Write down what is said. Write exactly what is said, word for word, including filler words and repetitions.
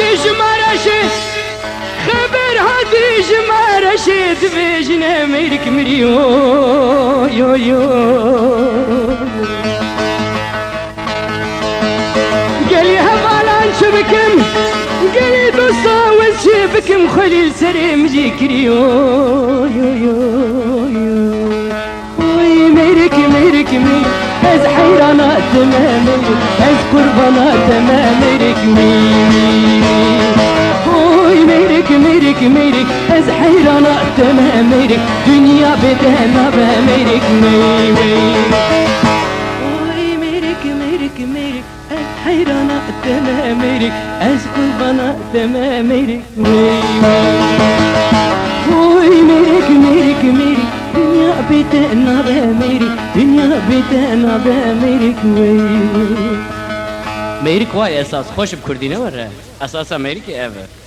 Ji Maraşê xeber hatî, ji Maraşê dibêjine mêrik mirî, oy, oy, oy. Gelî hevalan çi bikim, gelî dosta wez çi bikim, xwelî serê min jî kirî, oy, oy, oy, oy. Oy mêrik, mêrik, mêrik, ez heyrana te me mêrik, ez qurbana te me mêrik, mêrik, mêrik. Oy mêrik, mêrik, mêrik, ez heyrana te me mêrik, dinya bê te nabe mêrik, mêrik, mêrik. Oy mêrik, mêrik, mêrik, ez heyrana te me mêrik, ez qurbana te me mêrik. Wey, wey. Oy mêrik, mêrik, mêrik, dinya bê te nabe mêrik, dinya bê te nabe mêrik, wey, wey. Mêrik way esas, xweş bi kurdî ne were. Esasa mêrikê ev e.